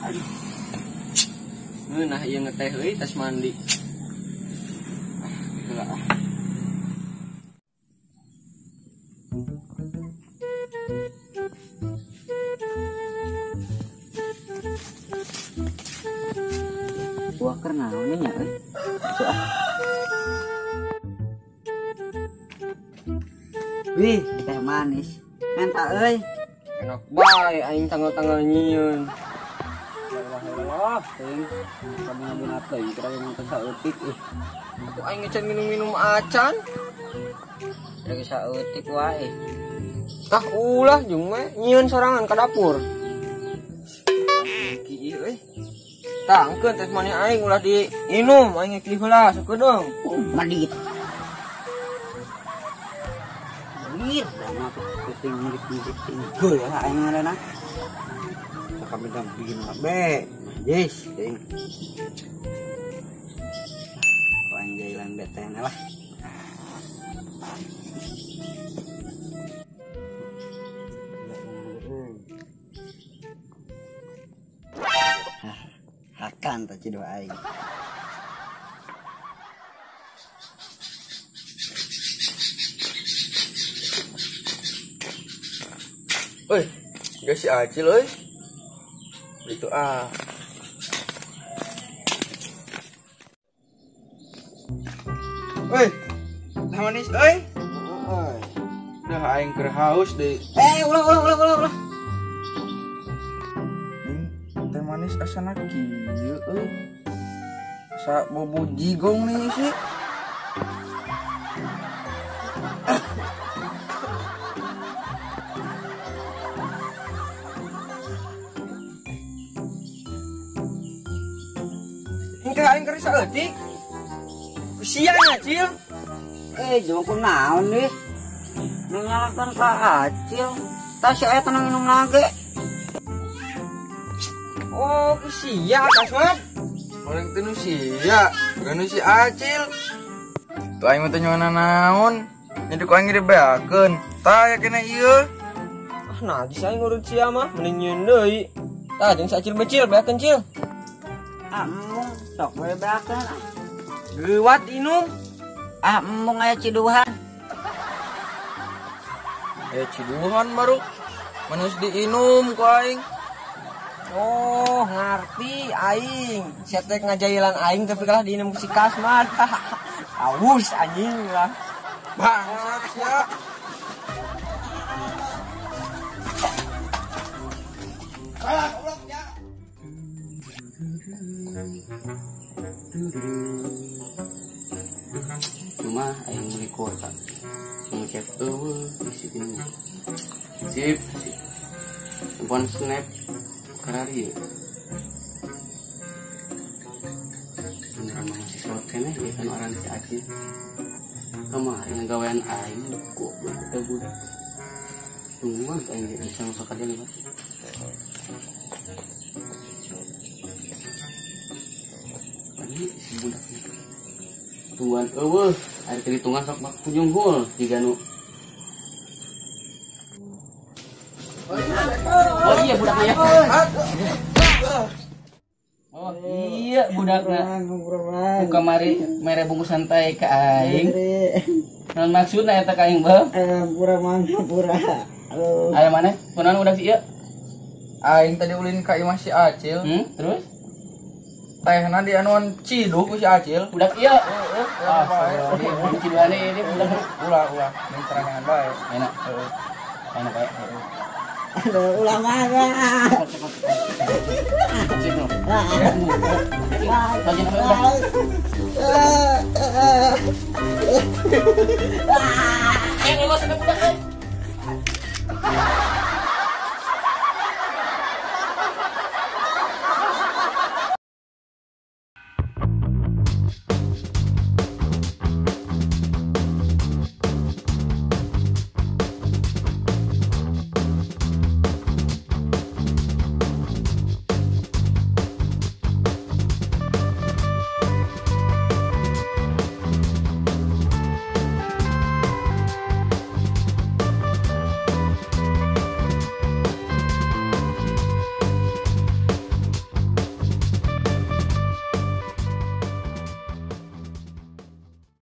Aduh. Ngeunah ieu ngeteh euy tas mandi. Ah, heula ah. Wah, keur naon nya euy? So ah. Wih, teh manis. Menta euy. Enak bae aing tanggal-tanggal nyieun. Ya Allah, teuing kabina-bina teuing kira yang teh saeutik ih. Atuh aing ngecan minum-minum acan. Lagi saeutik wae. Tah ulah jeung we nyieun sorangan ka dapur. Ki euy. Tah engkeun teh manis aing ulah diinum, aing ngeki heula sakedeung. Medit. Medit lama penting medit tinggal ya aing ngaranna. Kami bikin be. Yes, teuing. Aing jailan betehna lah. Hakan tak ciduh aing. Oi, gak si Acil oi. Itu ah. Oi, teh manis oi. Dah aing keur haus deui. Ulah ulah ulah ulah ulah. Teh manis asana kieu euy. Asa bobo jigong nih sih. Engke aing keur saeutik. Kusian Acil. Jeung kunaon deui? Menyalahkan ka Acil. Tah si aya tenang minum lagi. Oh, kusia Kasmat. Orang teh nu sia, bukan nu si Acil. Tuh aing mah teh nyawana naon. Jadi ku aing dibeakeun. Tah ya kena ieu. Ah, najis aing ngurut sia mah, mending nyieun deui. Tah jeung si Acil becil beakeun cil. Ah, embung sok we beakeun ah. Geuwat inum. Ah, embung aya ciduhan. Aya ciduhan baru. Manus diinum ku aing. Oh, ngerti aing. Sia teh ngajailan aing tapi kalah diinum ku si Kasmat. Aus anjing lah. Bangsat sia. Kalah goblok ya. Cuma aing beli kuota. Ngecek eueuh di sini. Sip, sip. Telepon snap karari. Bener mah masih sholat keneh ieu kan orang si Acil. Kamari ngagawean aing goblok teh budak. Tungguan aing bisa masuk ka dieu. Ini si budak tungguan eueuh ari hitungan sok bak kunjunghul jiga nu. Oh iya budakna ya. Oh iya budakna. Ku kamari mere bungkusan teh ka aing. Naon maksudna eta ka aing beuh? Pura mang pura. Aya maneh? Kunaon budak si ieu? Aing tadi ulin ka imah si Acil. Terus? Tehna di anuan ciduh ku si Acil. Budak ieu. Heeh. Ah, ciduhane ini budak. Ulah ulah, mending terangan bae. Enak. Heeh. Enak bae. Aduh, ulah mana? Cik no. Bagian apa udah? Eh, lolos budak.